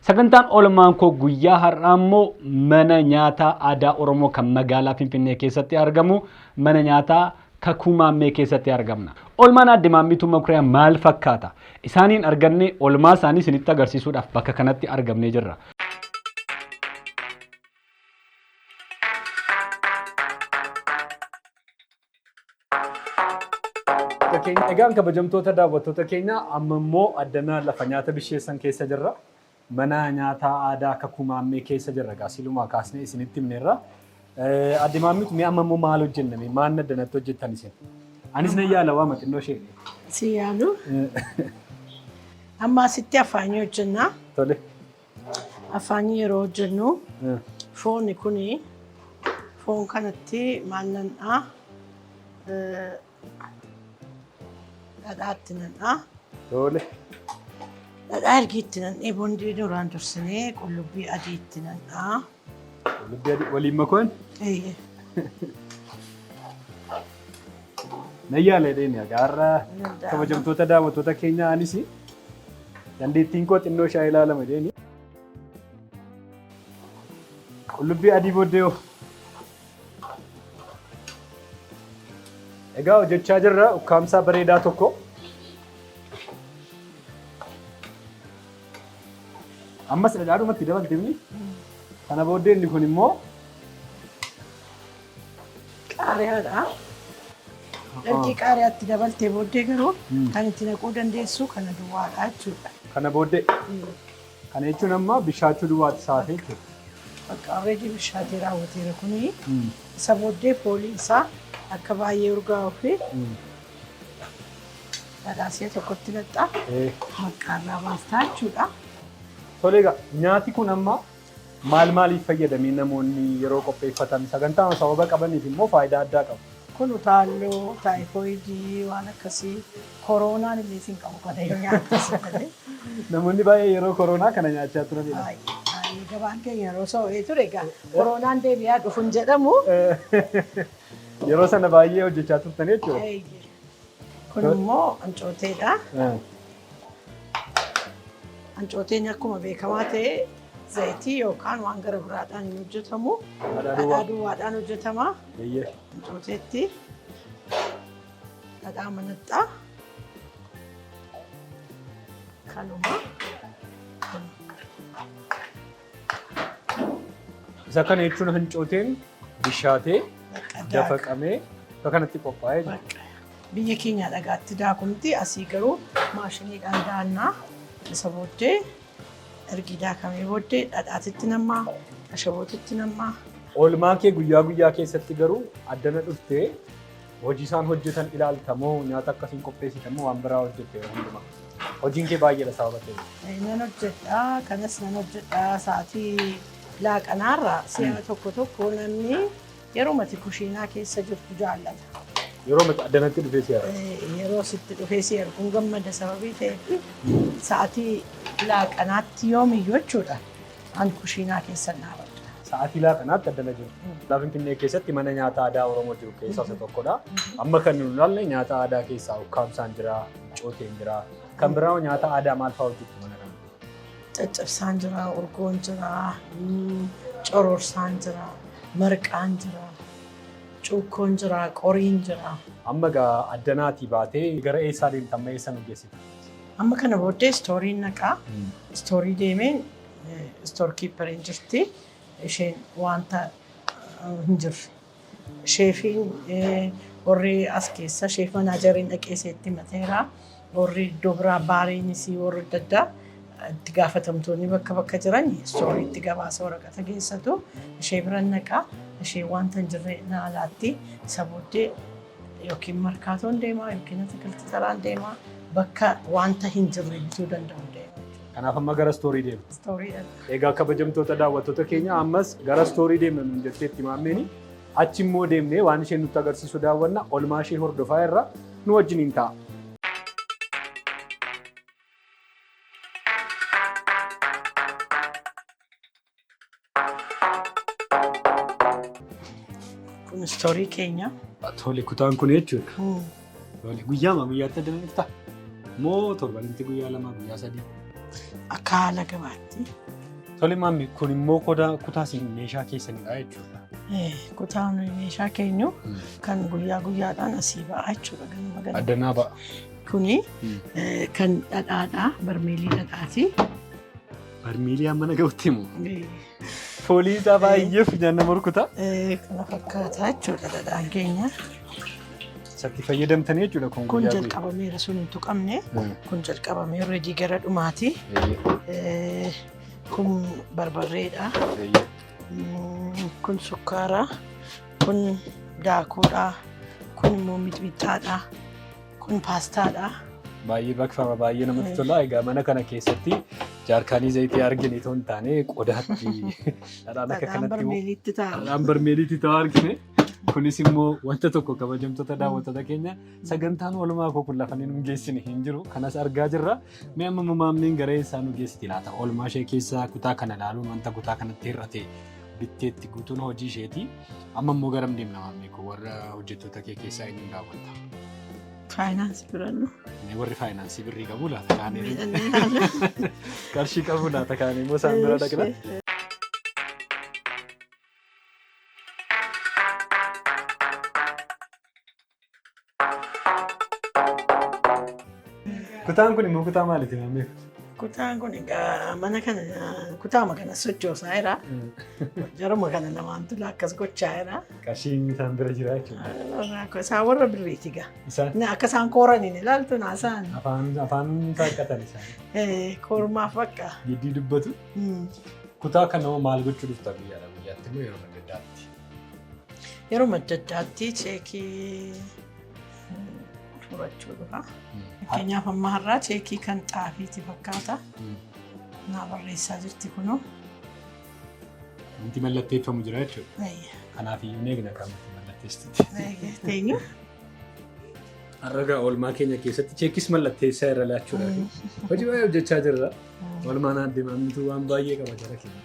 Sagantaan oolmaan koo guyyaa har'aa immoo mana nyaataa aadaa Oromoo kan magaalaa Finfinnee keessatti argamu mana nyaataa Kakuu Maammee keessatti argamna. Oolmaan Aadde Maammituu Makuriyaa maal fakkaata? Isaaniin argannee oolmaa isaanii isinitti agarsiisuudhaaf bakka kanatti argamnee jirra. Egaan kabajamtoota daawwattoota keenya, amma immoo addana lafa nyaata bisheessan keessa jirra. Mana nyaataa aadaa Kakuu Maammee keessa jirra. Egaa silumaa kaasnee isinitti himneerra. Aadde Maammitu, mee amma immoo maal hojjenna? Mee maal addanatti hojjettan isin? Anis nan yaala waama xinnoo ishee. Si yaalu. Amma asitti afaanii hojjenna. Tole. Afaanii yeroo hojjennu fooni kuni, foon kanatti maal nan'aa? Dhadhaatti nan'aa. Tole. Dhadhaa ergi itti nan'ee bondii duraan dursinee qullubbii adii itti nan'aa. Qullubbii adii waliin makuun. Eeyyee. Nan yaala jedheen egaa har'a kabajamtoota daawwattoota keenya, anis dandeettiin koo xinnoo shaayii ilaalama jedheen. Qullubbii adii booddee hoo? Egaa hojjechaa jirra ukkaamsaa bareedaa tokko. Ammas dhadhaadhumatti dabalteemni. Kana booddee inni kun immoo Qaariyaadha. Ergi qaariyaatti dabaltee booddee garuu kan itti naquu dandeessu kana duwwaadha jechuudha. Kana booddee. Kana jechuun amma bishaachuu duwwaatti saafee jechuudha. Bakka already bishaatee raawwateera kuni. Isa booddee foolii isaa akka baay'ee urgaa'uu fi dhadhaa si'a tokkotti naqxa. Maqqaarraa baastaa jechuudha. Tole, egaa nyaati kun amma maal maaliif fayyadamee namoonni yeroo qopheeffatan, sagantaa sababa qabaniif immoo faayidaa addaa qaba? Kun utaalloo, taayifooyidii, waan akkasii, koroonaan illee sin qabu kana yoo nyaatte malee. Namoonni baay'ee yeroo koronaa kana nyaachaa turanidha. Baay'ee baay'ee, gabaan keenya yeroo so'ee ture egaa koronaan deebi'aa dhufu hin jedhamu. Yeroo sana baay'ee hojjechaa turtan jechuudha. Eeyyee. Kun immoo ancooteedha. Ancooteen akkuma beekamaa ta'e zayitii yookaan waan gara biraadhaan hin hojjetamu. Dhadhaa duwwaa. Dhadhaa duwwaadhaan hojjetama. Ancooteetti dhadhaa manaxxaa. Kanuma. Isa kana jechuun hancooteen bishaatee dafaqamee akka kanatti qophaa'ee jira. Biyya keenya dhagaatti daakumti, asii garuu maashiniidhaan daannaa. Isa booddee ergi daakamee booddee dhadhaatitti nammaa, ashabootitti nammaa. Oolmaa kee guyyaa guyyaa keessatti garuu addana dhuftee hojii isaan hojjetan ilaalta moo, nyaata akkasiin qopheessita moo, waan biraa hojjette yeroo hundumaa? Hojiin kee baay'eedha sababa ta'eef. Nan hojjedha, kanas nan hojjedha. Sa'aatii laaqanaarra si'a tokko tokko namni yeroo mati kushiinaa keessa jirtu jaallata. Yeroo mati addanatti dhufee si arga. Yeroo sitti dhufee si arguun gammada sababii ta'eef, sa'aatii laaqanaatti yoomiyyuu jechuudha an kushiinaa keessa dhaabadha. Sa'aatii laaqanaatti addana jiru. Magaalaa Finfinnee keessatti mana nyaata aadaa Oromoo jiru keessaa isa tokkodha. Amma kan nu ilaalle nyaata aadaa keessaa ukkaamsaan jira, cooteen jira. Kan biraa nyaata aadaa maal fa'aa hojjettu mana kana? Caccabsaan jira, urgoon jira, cororsaan jira, marqaan jira, cuukkoon jira, qoriin jira. Amma egaa addanaatii baatee gara eessaa deemta? Amma eessa nu geessita? Amma kana booddee stooriin naqaa. Stoorii deemeen store keeperiin jirti. Isheen wanta hin jirre. Sheefiin warri as keessa chef manageriin dhaqee iseetti himateera. Warri iddoo biraa baariinis, warri adda addaa itti gaafatamtoonni bakka bakka jiran stooriitti gabaasa waraqata geessatu. Ishee bira naqaa. Ishee wanta hin jirre naa laatti. Isa booddee Yookiin markaatoon deemaa yookiin atikilti taraan deemaa, bakka wanta hin jirre bituu danda'u deema. Kanaaf amma gara istoorii deema. Istoorii dha. Egaa kabajamtoota daawwattoota keenya, ammas gara istoorii deemna nuun jetteetti maammeeni. Achi immoo deemnee waan isheen nutti agarsiisu daawwanna. Olmaa ishee hordofaa irra nu wajjiniin ta'a. Kun istoorii keenya. Tole, kutaan kun jechuudha. Tole, guyyaama guyyaatti addana dhuftaa? Moo torbanitti guyyaa 2, guyyaa 3? Akka haala gabaatti. Tole maammi, kun immoo kutaa isin meeshaa keessanidha jechuudha. Kutaan meeshaa keenyu kan guyyaa guyyaadhaan asii ba'a jechuudha, ganama ganama. Addanaa ba'a. Kuni kan dhadhaadha. Barmeelii dhadhaati. Barmeelii amma ga'utti himu. Foolii isaa baay'ee funyaan nama rukuta. Kana fakkaata jechuudha dhadhaan keenya. Isatti fayyadamtanii jechuudha kun Kun guyyaa guyyaa. jalqabameera, sun hin tuqamne. Kun jalqabamee already gara dhumaati. Kun barbarreedha. Kun sukkaara. Kun daakuudha. Kun immoo mixmixaadha. Kun paastaadha. Baay'ee baqfama, baay'ee namatti tola. Egaa mana kana keessatti jaarkaanii zayitii argine otoo hin taane qodaatti dhadhaan akka Dhadhaan kanatti barmeeliitti ta'a. Dhadhaan barmeeliitti ta'aa argine. Kunis immoo wanta tokko, kabajamtoota daawwattoota keenya, sagantaan oolmaa koo kun lafa inni nu geessine hin jiru. Kanas argaa jirra. Mee amma maamleen gara eessaa nu geessiti laata? Oolmaa ishee keessaa kutaa kana ilaaluun wanta kutaa kanatti hir'ate bitteetti guutuun hojii isheeti. Amma immoo garam deemna, maamlee koo? Warra hojjettoota kee keessaa eenyuun daawwatta? Faayinaansii birannu. Mee warri faayinaansii birrii qabu laata kaanee? Qarshii qabu laata kaanee immoo isaan bira dhaqna. Kutaan kun immoo kutaa maaliiti, maamlee? Kutaan kun egaa mana kana, kutaama kana sochoosaa jira. Jaruma kana lamaantu akkas gochaa jira. Qarshiin isaan bira jira jechuudha. Isaan warra birriiti egaa. Isaan Akka isaan kooraniin ilaaltu naasaan. afaan saaqqatan isaan. Koormaaf bakka. Giddii dubbatu. Kutaa kana hoo maal gochuu dhufta guyyaadha guyyaatti immoo yeroo adda addaatti? Yeroo adda addaatti cheekii furachuu dhufa. Fakkeenyaaf amma har'aa cheekii kan xaafiiti fakkaata. Naa barreessaa jirti kunoo. Wanti mallatteeffamu jira jechuudha. Kanaaf iyyuu ni eegna kan nuti mallatteessitutti. Teenyu. Har'a egaa oolmaa keenya keessatti cheekis mallatteessaa irra laachuudhaaf hojii baay'ee hojjechaa jirra. Oolmaan aadde maammituu waan baay'ee qaba jara keenya.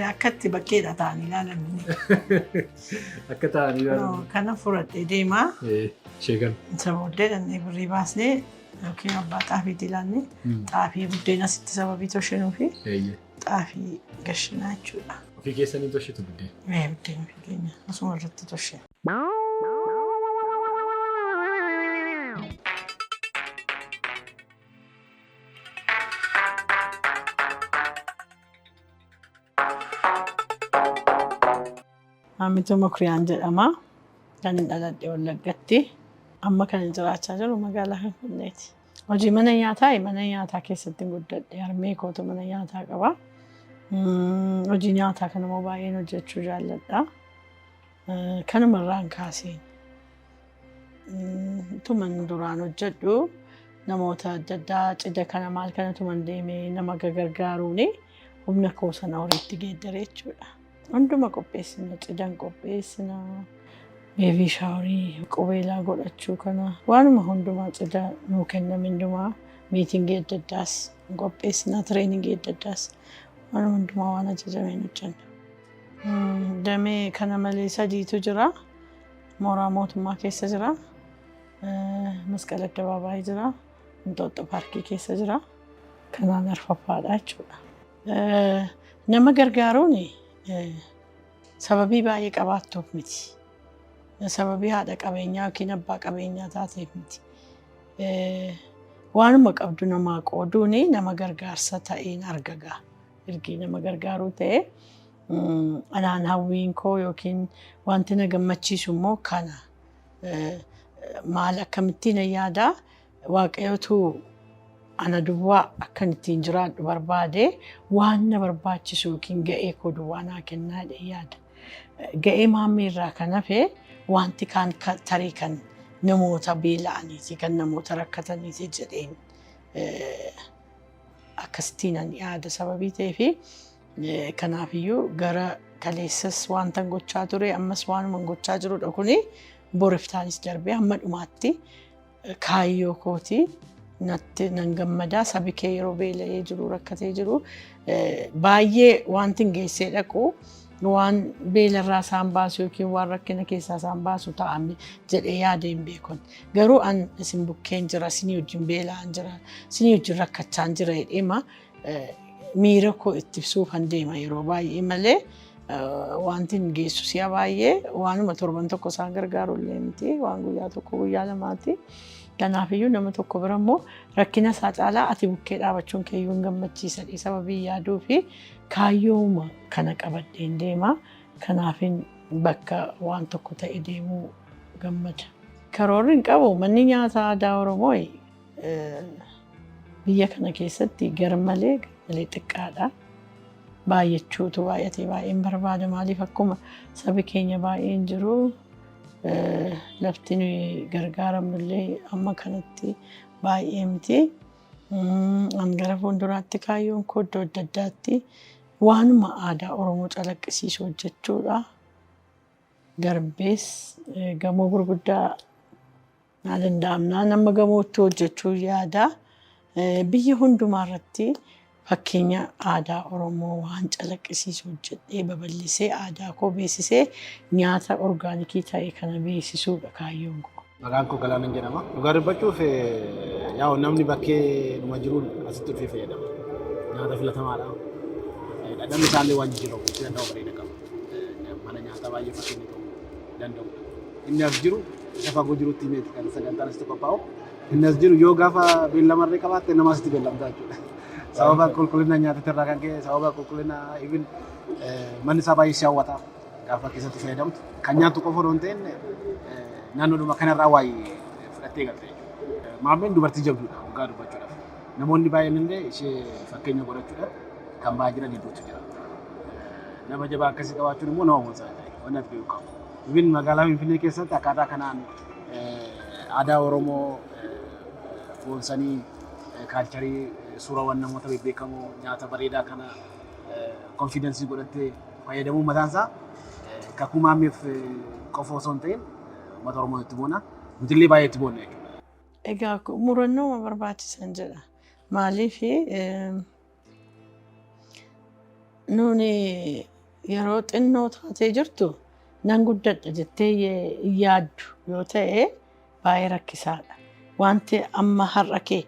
Akka itti bakkeedha ta'anii ilaalan. Akka ta'anii ilaalan. Kana fudhadhee deemaa. Ishee kana. Isa booddee dhannee birrii baasnee yookiin abbaa xaafiitti ilaannee xaafii buddeena asitti sababii toshinuu fi xaafii gashinaa jechuudha. Ofii keessanii toshitu buddeen? Buddeen ofii keenya asuma irratti toshina. Maammituu Makuriyaan jedhama. Kan hin dhaladhe Wallaggatti. Amma kan hin jiraachaa jiru magaalaa Finfinneeti. Hojii mana nyaataa, mana nyaataa keessatti hin guddadhe. Harmee kootu mana nyaataa qaba. Hojii nyaataa kana immoo baay'een hojjechuu jaalladha. Kanumarraan kaaseen tuman duraan hojjedhu namoota adda addaa cidha kana maal kana tuman deemee nama gargaaruuni humna koo sana horiitti geeddare jechuudha. Hunduma qopheessina, cidhan qopheessina, baby showerii, qubeelaa godhachuu kana waanuma hundumaa, cidha nuu kenname hundumaa, meetingii adda addaas qopheessina, trainingii adda addaas, waanuma hundumaa waan ajajameen hojjenna. Damee kana malee sadiitu jira. Mooraa mootummaa keessa jira. Masqala addabaabaayii jira. Inxooxxoo paarkii keessa jira. Kanaan arfaffaadha jechuudha. Nama gargaaruun sababii baay'ee qabaattuuf miti. Sababii haadha qabeenyaa yookiin abbaa qabeenyaa taateef miti. Waanuma qabdu namaa qooduun nama gargaarsa ta'een argagaa. Ergi nama gargaaruu ta'e anaan hawwiin koo yookiin wanti na gammachiisu immoo kana. Maal akkamittiin yaada, Waaqayyotu ana duwwaa akkan ittiin jiraadhu barbaade, waan na barbaachisu yookiin ga'ee koo duwwaa naa kennaa jedhee yaada. Ga'ee maammii irraa kan hafe Wanti kaan tarii kan namoota beela'aniiti, kan namoota rakkataniiti jedheen akkasittiin an yaada sababii ta'eefi kanaafiyyuu gara kaleessas wanta gochaa ture, ammas waanuma gochaa jirudha. Kuni boriftaanis darbee hamma dhumaatti kaayyoo kooti. Natti nan gammadaa. Sabi kee yeroo beela'ee jiru, rakkatee jiru, baay'ee wanti hin geessee dhaqu waan beelarraa isaan baasu yookiin waan rakkina keessaa isaan baasu ta'ame jedhee yaadee hin beekun. Garuu an isin bukkeen jira, isinii wajjin beela'aan jira, isinii wajjin rakkachaan jira jedheema miira koo itti ibsuufan deema yeroo baay'ee malee wanti hin geessu si'a baay'ee waanuma torban tokko isaan gargaaru illee miti, waan guyyaa tokko guyyaa lamaati. Kanaafiyyuu nama tokko bira immoo rakkina isaa caalaa ati bukkee dhaabachuun keeyyuu hin gammachiisa sababii yaaduu fi kaayyooma kana qabadheen deema. Kanaafin bakka waan tokko ta'e deemuu gammada. Karoorri hin qabu, manni nyaataa aadaa Oromoo biyya kana keessatti garmalee garmalee xiqqaadha. Baay'achuutu baay'atee baay'een barbaada. Maaliif, akkuma sabi keenya baay'een jiru, lafti nuyi gargaaramnu illee amma kanatti baay'ee miti. An gara fuulduraatti kaayyoon koo iddoo adda addaatti waanuma aadaa Oromoo calaqqisiisu hojjechuudha. Darbees gamoo gurguddaa naa danda'amnaan amma gamootti hojjechuu yaada. Biyya hundumaa irratti fakkeenya aadaa Oromoo waan calaqqisiisu hojjedhee, babal'isee, aadaa koo beeksisee, nyaata orgaanikii ta'e kana beeksisuudha kaayyoon koo. Maqaan koo Galaanan jedhama. Dhugaa dubbachuuf, yaa'u namni bakkee dhuma jiruun asitti dhufee fayyadama. Nyaata filatamaadha. Dhandhamni isaallee waan jijjiiramu danda'u bareeda qaba. Mana nyaataa baay'ee fakkeenya ta'uu danda'udha. Inni as jiru isa fagoo jirutti himeeti kan sagantaan asitti qophaa'u. Inni as jiru yoo gaafa beellamarree qabaatte nama asitti beellamtaa jechuudha. Sababa qulqullina nyaata irraa kan ka'e, sababa qulqullina, even manni isaa baay'ee si hawwata gaafa keessatti fayyadamtu. Kan nyaattu qofa osoo hin ta'in naannoodhuma kanarraa waa'ee fudhattee galte jechuudha. Maammeen dubartii jabduudha dhugaa dubbachuudhaaf. Namoonni baay'een illee ishee fakkeenya godhachuudhaaf kan ba'aa jiran hedduutu jira. Nama jabaa akkasii qabaachuun immoo nama boonsaa jechuudha. Wanni ati beeku qabu. Even magaalaa Finfinnee keessatti akkaataa kanaan aadaa Oromoo boonsanii, culture, suurawwan namoota bebbeekamoo, nyaata bareedaa kana confidence godhattee fayyadamuun mataan isaa Kakuu Maammeef qofa osoo hin ta'in uummata Oromoo itti boona. Nuti illee baay'ee itti boonna jechuudha. Egaa murannoo barbaachisan jedha. Maaliif, nuuni yeroo xinnoo taatee jirtu nan guddadha jettee yaaddu yoo ta'e baay'ee rakkisaadha. Wanti amma har'a kee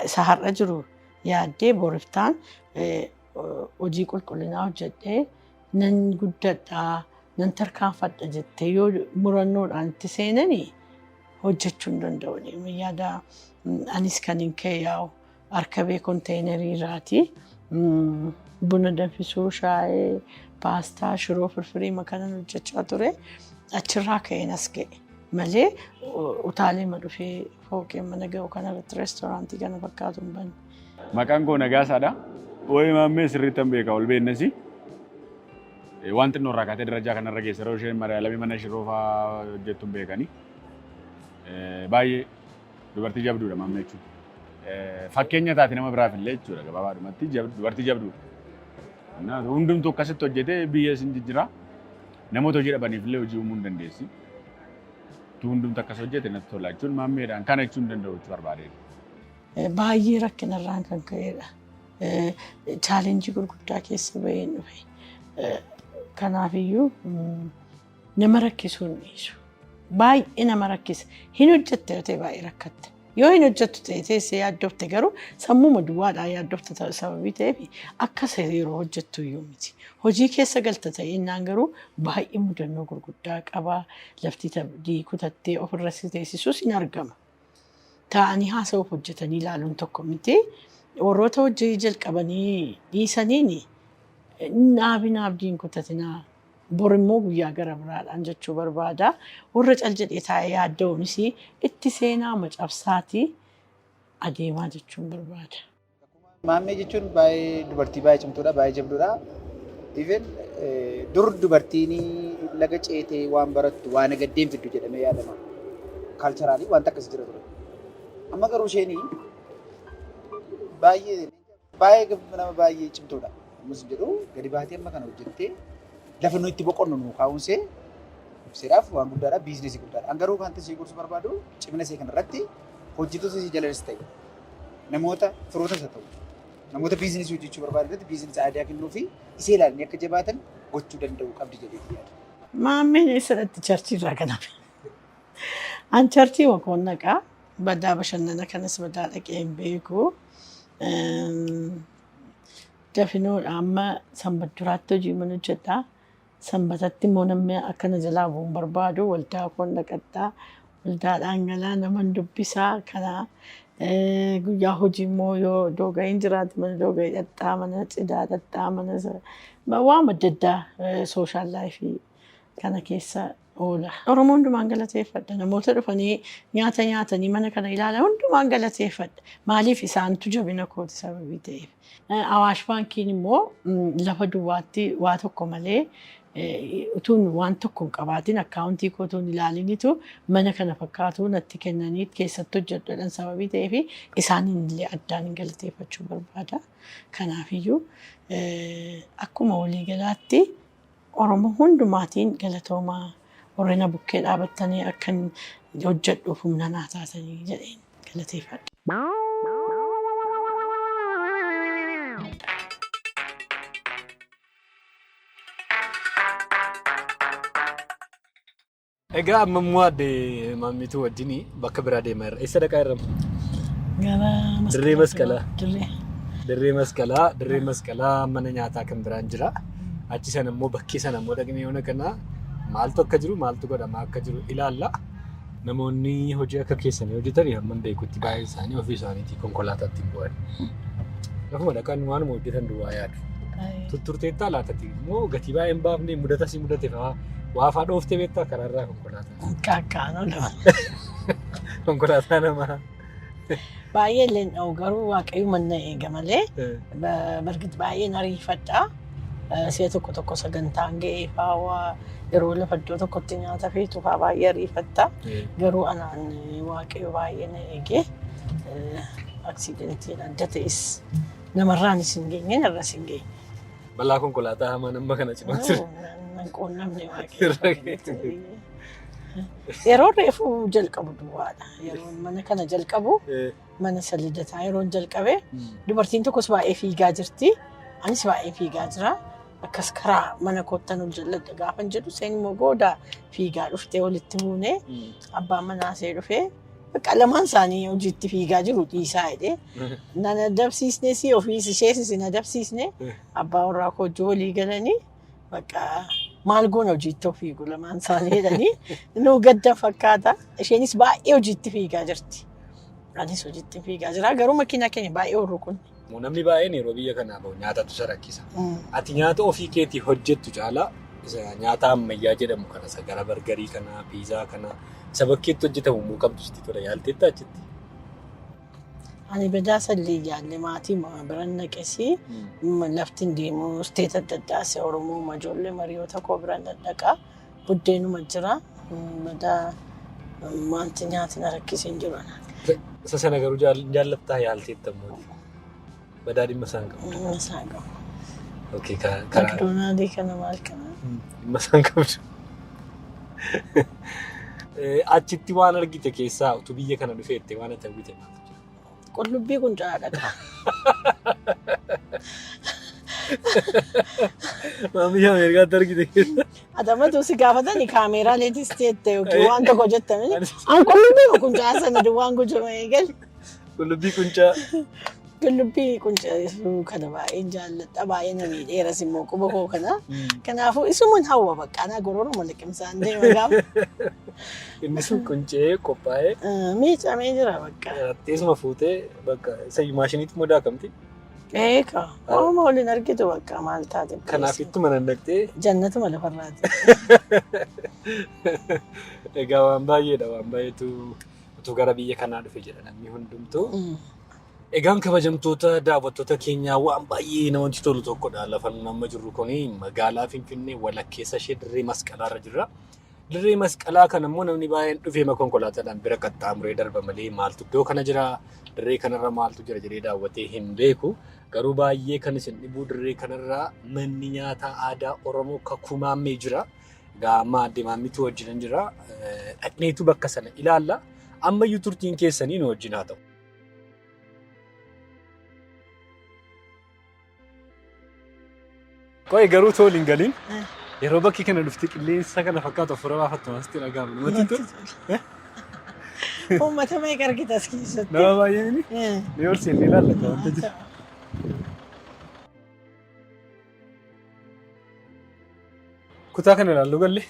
isa har'a jiru yaaddee boriftaan hojii qulqullinaa hojjedhee nan guddadhaa, nan tarkaanfadha jettee yoo murannoodhaan itti seenanii hojjechuu hin danda'u. Yaada anis kan hin ka'e yaa'u harka konteenarii irraati. Buna danfisuu, shaayee, paastaa, shiroo, firfirii makanan hojjechaa ture. Achirraa ka'een as ga'e malee utaalee ma dhufee fooqee mana ga'u kanarratti reestooraantii kana fakkaatu hin banne. Maqaan koo Nagaasaadha. Waa'ee Maammee sirriittan beeka, ol beennasi. Waan xinnoo irraa kaatee darajaa kanarra geesse, yeroo isheen Mariyaalamii mana shiroo fa'aa hojjettu hin beekani. Baay'ee dubartii jabduudha Maammee jechuudha. Fakkeenya taate nama biraaf illee jechuudha, gabaabaadhumatti dubartii jabduudha. Hundumtuu akkasitti hojjetee biyya isin jijjiira. Namoota hojii dhabaniif illee hojii uumuu hin dandeessi. Hundumtu akkas hojjete natti tola jechuun Maammeedhaan kana jechuun danda'u jechuu barbaadeen. Baay'ee rakkinarraan kan ka'edha. Challenge gurguddaa keessa baheen dhufe. Kanaafiyyuu nama rakkisuu hin dhiisu. Baay'ee nama rakkisa. Hin hojjette yoo ta'e baay'ee rakkatta. Yoo hin hojjettu ta'e teessee yaaddofte garuu sammuma duwwaadhaan yaaddofta sababii ta'eef akka yeroo hojjettu iyyuu miti. Hojii keessa galta ta'e innaan garuu baay'ee mudannoo gurguddaa qaba. Lafti kutattee ofirra si teessisus hin argama. Taa'anii haasa'uuf hojjetanii ilaaluun tokko miti. Warroota hojii jalqabanii dhiisaniin naabin abdiin kutatinaa. Bor immoo guyyaa gara biraadhaan jechuu barbaada. Warra cal jedhee taa'ee yaadda'uunis itti seenaa macabsaatii adeemaa jechuun barbaada. Maammee jechuun baay'ee dubartii baay'ee cimtuudha, baay'ee jabduudha. Even dur dubartiin laga ceetee waan barattu waan gaddeen fiddu jedhamee yaadama. Culturally wanta akkas jira ture. Amma garuu isheen baay'ee baay'ee nama baay'ee cimtuudha. Ammas jedhu gadi baatee amma kana hojjettee lafa nu itti boqonnu nu kaa'uunsee seeraaf waan guddaadha, business guddaadha. An garuu kan ishee gorsuu barbaadu, cimina ishee kanarratti hojjettoota ishee jalanis ta'e, namoota firoota isa ta'u, namoota business hojjechuu barbaadan irratti business idea kennuu fi isee ilaalanii akka jabaatan gochuu danda'u qabdi jedhee yaada. Maammeen eessatti church irraa kan hafe? An church wakoon naqaa. Badaa bashannana kanas badaa dhaqee hin beeku. Dafinoodha amma Sanbata duraatti hojii mana hojjedhaa. Sanbatatti immoo namni akkana jalaa bu'uun barbaadu, waldaa koon dhaqadhaa. Waldaadhaan galaa, naman dubbisaa kana. Guyyaa hojii immoo yoo dooga'iin jiraate mana dooga'ii dhadhaa, mana cidaa dhadhaa, mana waan adda addaa social life kana keessa oola. Oromoo hundumaan galateeffadha. Namoota dhufanii nyaata nyaatanii mana kana ilaalan hundumaan galateeffadha. Maaliif? Isaantu jabina kooti sababii ta'eef. Awaash Baankiin immoo lafa duwwaatti waa tokko malee, utuun waan tokko hin qabaatin, account koo utuun ilaalinitu mana kana fakkaatu natti kennanii keessatti hojjedhuudhaan sababii ta'eef isaaniin illee addaan hin galateeffachuu barbaada. Kanaafiyyuu akkuma waliigalaatti Oromoo hundumaatiin galatoomaa, warreen bukkee dhaabattanii akkan hojjedhuuf humna naa taatanii jedheen galateeffadha. Egaa amma immoo Aadde Maammituu wajjin bakka biraa deemaa jirra. Eessa dhaqaa jirra? Gara Dirree Masqalaa. Dirree. Dirree Masqalaa, Dirree Masqalaa mana nyaataa kan biraan jira. Achi sana immoo, bakkee sana immoo dhaqnee yoona kana maaltu akka jiru, maaltu godhamaa akka jiru ilaalla. Namoonni hojii akka keessanii hojjetan hamman beekutti baay'een isaanii ofii isaaniitii konkolaataatti hin bu'an. Lafuma dhaqan waanuma hojjetan duwwaa yaadu. Tutturteettaa laatati immoo gatii baay'ee hin baafne, mudata si mudate fa'aa waa fa'aa dhooftee beektaa karaarraa konkolaataa? Qaqqaanoo lama. Konkolaataa namaa. Baay'ee illee hin dha'u, garuu Waaqayyo manna eega malee bargit baay'een ariifadha. Si'a tokko tokko sagantaan ga'ee fa'aa waa yeroo lafa iddoo tokkotti nyaata feetu fa'aa baay'ee ariifatta. Garuu anaan Waaqayyo baay'ee na eege. Accident iin adda ta'es namarraanis hin geenye, narras hin geenye. Balaa konkolaataa hamaan amma kana cimaa jira. Nan quunnamne, Waaqayyo. Yeroo reefu jalqabu duwwaadha. Yeroo mana kana jalqabu, mana salidataa yeroon jalqabe, dubartiin tokkos baay'ee fiigaa jirti. Anis baay'ee fiigaa jira. Akkas karaa mana koottan ol jalladha gaafan jedhu, isheen immoo gooda fiigaa dhuftee walitti buune, abbaan manaa ishee dhufee bakka lamaan isaanii hojiitti fiigaa jiru dhiisaa jedhee. Nan adabsiisne, si ofiis ishees hin adabsiisne, abbaa warraa koo hojii walii galanii bakka maal goona, hojiitti of fiigu lamaan isaanii jedhanii nu gadda fakkaata. Isheenis baay'ee hojiitti fiigaa jirti. Anis hojiitti fiigaa jira. Garuu makiinaa keenya baay'ee horru kun. Namni baay'een yeroo biyya kanaa bahu nyaatatu isa rakkisa. Ati nyaata ofii keetii hojjettu caalaa isa nyaata ammayyaa jedhamu kana, isa gara burger kana, pizza kana, isa bakkeetti hojjetamu immoo qabdu sitti tola, yaalteetta achitti? Ani badaa sallee jaalle maatii biran naqesi, lafti hin deemu, state adda addaas Oromoo ijoollee mariyoota koo biran dhaqaa, buddeenuma jira, badaa wanti nyaati na rakkisee hin jiru. Isa sana garuu jaallattaa, yaalteetta immoo? Badaa dhimma isaan qabu. Dhimma isaan qabu. Okay, karaa McDonald kana maal kana? Dhimma isaan qabdu. Achitti waan argite keessaa utuu biyya kana dhufeette waan ati hawwite maaltu jira? Qullubbii qunca'aa dhaqa. Waan biyya Ameerikaatti argite keessa. Atamatu si gaafatani kaameeraa leetis jette yookiin waan tokko jettanii. An qullubbii qunca'aa sana duwwaan gucuma eegal. Qullubbii quncaa. Qullubbii qunca'aa kana baay'een jaalladha. Baay'ee na miidheeras immoo quba koo kana. Kanaafuu isuman hawwa, bakka ana gororuma liqimsaan deema gaafa. Inni sun quncee qophaa'ee Miicamee jira bakka. Teessuma fuutee bakka isa maashiniitti immoo daakamti. Eeka. Waanuma waliin argitu bakka maal taate. Kanaaf ittuma nannaqxee. Jannatuma lafarraati. Egaa waan baay'eedha, waan baay'eetu utuu gara biyya kanaa dhufe jedha namni hundumtuu. Egaan kabajamtoota daawwattoota keenyaa, waan baay'ee namatti tolu tokkodha. Lafa nu amma jirru kuni magaalaa Finfinnee walakkeessa ishee dirree Masqalaarra jirra. Dirree Masqalaa kana immoo namni baay'een dhufee konkolaataadhaan bira qaxxaamuree darba malee maaltu iddoo kana jira, dirree kanarra maaltu jira jedhee daawwatee hin beeku. Garuu baay'ee kan isin dhibu dirree kanarra manni nyaataa aadaa Oromoo Kakuu Maammee jira. Egaa amma aadde Maammituu wajjinan jira. Dhaqneetu bakka sana ilaalla. Ammayyuu turtiin keessanii nu wajjin haa ta'u. Qo'ee garuu tool hin galiin yeroo bakki kana dhufte qilleensa kana fakkaatu hafuura baafattu asitti dhaga'ama. Namatti tolu. Uummata meeqa argita as keessatti? Nama baay'ee ni ni ol seennee ilaalla wanta jiru. Kutaa kana ilaallu galle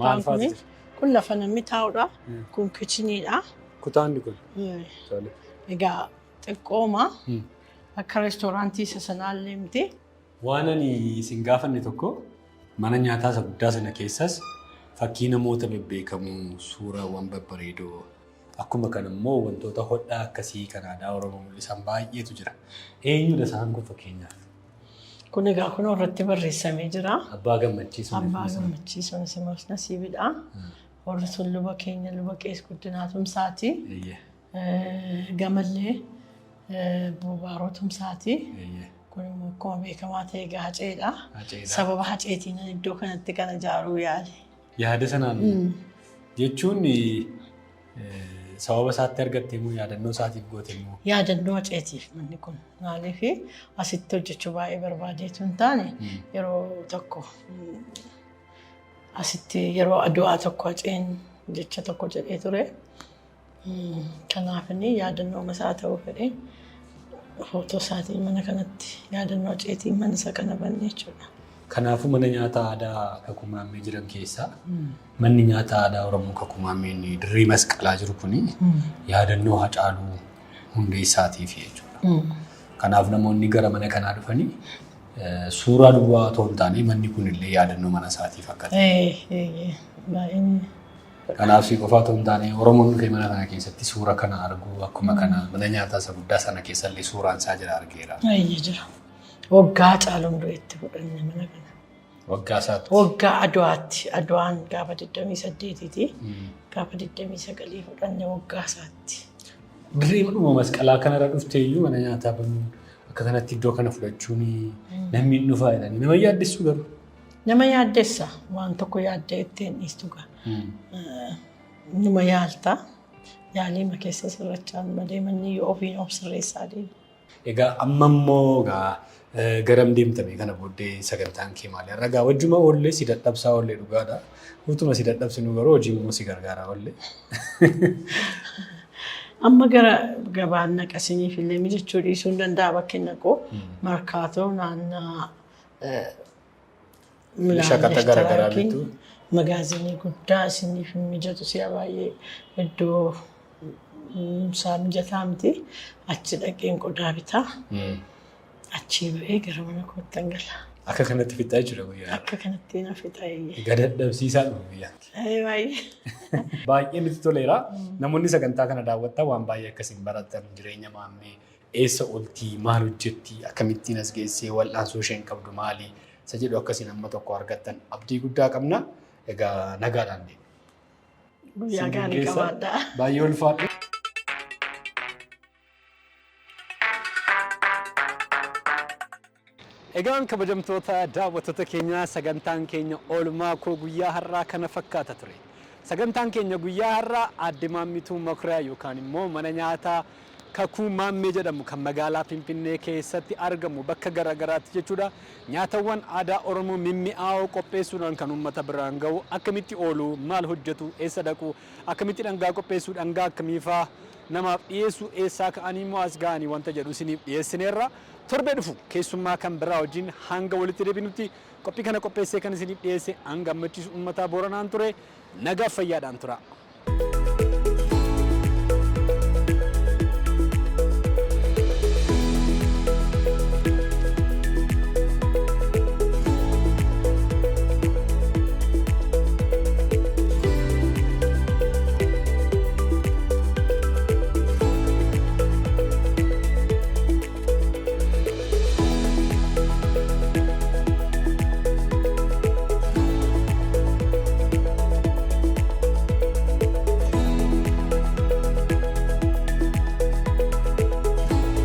maal Kutaan fa'aatu kuni jira? Kun lafa namni taa'udha. Kun kitcheniidha. Kutaan kun. Tole. Egaa xiqqooma akka reestooraantii isa sanaallee miti. Waan ani isin gaafanne tokko, mana nyaataa isa guddaa sana keessas fakkii namoota bebbeekamoo, suuraawwan babbareedoo, akkuma kana immoo wantoota hodhaa akkasii kan aadaa Oromoo mul'isan baay'eetu jira. Eenyudha isaan kun fakkeenyaaf? Kun egaa kunoo irratti barreessamee jira. Abbaa Gammachiis. Abbaa Gammachiis Onesiimoos Nasiibidha. Warri sun luba keenya, luba Qees Guddinaa Tumsaati. Gamallee Baaroo Tumsaati. Kun immoo akkuma beekamaa ta'e egaa Haceedha. Haceedha. Sababa Haceetiin iddoo kanatti kana ijaaruu yaale. Yaada sanaan jechuun sababa isaatti argatte immoo yaadannoo isaatiif goote immoo? Yaadannoo Haceetiif manni kun, maaliif asitti hojjechuu baay'ee barbaadeetu hin taane, yeroo tokko asitti yeroo du'aa tokko Haceen jecha tokko jedhee ture. Kanaaf inni yaadannoo isaa ta'uu fedhee footoo isaatiin mana kanatti, yaadannoo Haceetiin mana isa kana banne jechuudha. Kanaafuu mana nyaata aadaa Kakuu Maammee jiran keessaa manni nyaata aadaa Oromoo Kakuu Maammeen dirree Masqalaa jiru kuni yaadannoo Hacaaluu Hundeessaatiif jechuudha. Kanaaf namoonni gara mana kanaa dhufanii suuraa duwwaa otoo hin taane manni kun illee yaadannoo mana isaatiif akka ta'e. Baay'een. Kanaaf si qofaa otoo hin taane Oromoon dhufee mana kana keessatti suura kana argu, akkuma kana mana nyaataa isa guddaa sana keessa illee suuraan isaa jira argeera. Baay'ee jira. Waggaa Hacaaluun du'etti fudhanne mana kana. Waggaa isaatti. Waggaa Aduwaatti. Aduwaan gaafa 28ti. Gaafa 29 fudhanne, waggaa isaatti. Dirree dhuma Masqalaa kanarra dhuftee iyyuu mana nyaataa banuun, akka kanatti iddoo kana fudhachuun, namni hin dhufaa jedhanii nama yaaddessu garuu. Nama yaaddessa. Waan tokko yaaddee ittiin dhiistu gaa. Numa yaalta. Yaaliima keessa sirrachaa malee manni yoo ofiin of sirreessaa deema. Egaa amma immoo egaa garam deemtame kana booddee? Sagantaan kee maali? Har'a egaa wajjuma oollee si dadhabsaa oollee, dhugaadha. Utuma si dadhabsinu garuu hojii immoo si gargaaraa oollee. Amma gara gabaan naqasiniif illee mijachuu dhiisuu hin danda'a bakki naqu. Markaatoo naannaa Shaqaxa garaagaraa bitu. Magaazinii guddaa isiniif hin mijatu, si'a baay'ee iddoo isaa mijataa miti. Achi dhaqeen qodaa bitaa. Achii ba'ee gara mana koottan gala. Akka kanatti fixaa jechuudha guyyaa. Akka kanatti na fixa, eeyyee. Egaa dadhabsiisaa dhufu guyyaatti. Baay'ee. Baay'ee nutti toleera. Namoonni sagantaa kana daawwattan waan baay'ee akkasiin baratan, jireenya maammee, eessa ooltii, maal hojjetti, akkamittiin as geessee, wal'aansoo isheen qabdu maali, isa jedhu akkasiin amma tokko argattan abdii guddaa qabna. Egaa nagaadhaan deema. Guyyaa gaarii qabaadhaa. Baay'ee ulfaadhu. Egaan kabajamtoota daawwattoota keenyaa, sagantaan keenya oolmaa koo guyyaa har'aa kana fakkaata ture. Sagantaan keenya guyyaa har'aa aadde Maammituu Makuriyaa yookaan immoo mana nyaataa Kakuu Maammee jedhamu kan magaalaa Finfinnee keessatti argamu bakka garaagaraatti jechuudha. Nyaatawwan aadaa Oromoo mimmi'aawoo qopheessuudhaan kan uummata biraan gahu, akkamitti oolu, maal hojjetu, eessa dhaqu, akkamitti dhangaa qopheessuu, dhangaa akkamiifaa namaaf dhiyeessu, eessaa ka'anii immoo as ga'anii wanta jedhu isiniif dhiyeessineerra. Torbee dhufu keessummaa kan biraa wajjin hanga walitti deebinutti, qophii kana qopheessee kan isiniif dhiyeesse an Gammachiisu Uummataa Booranaan ture. Nagaaf fayyaadhaan tura.